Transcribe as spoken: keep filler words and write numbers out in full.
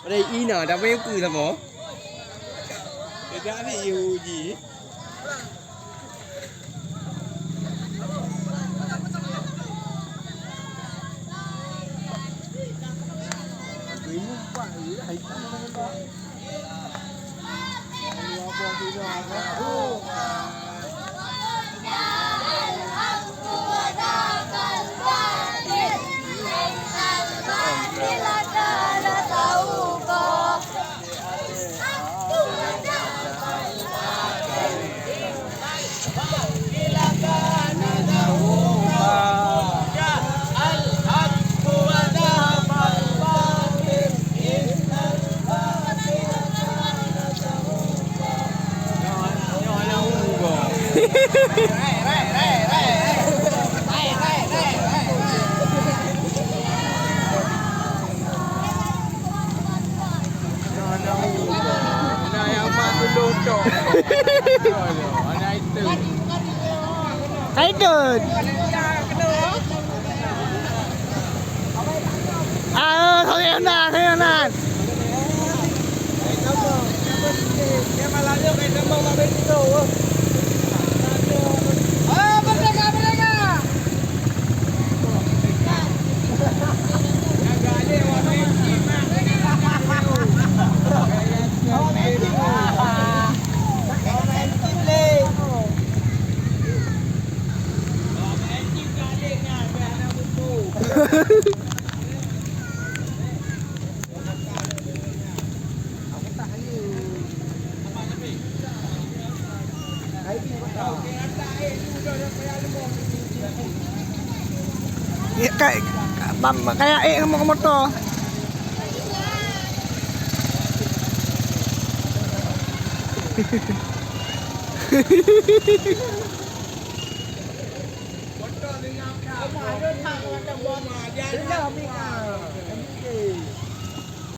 Ada ina, dah main pun sama. Tidak ada uji. Hai Dun. Ah, sorry, Nan, sorry, Nan. Ya, kayak, mam-, kayak eh, mo-, motor.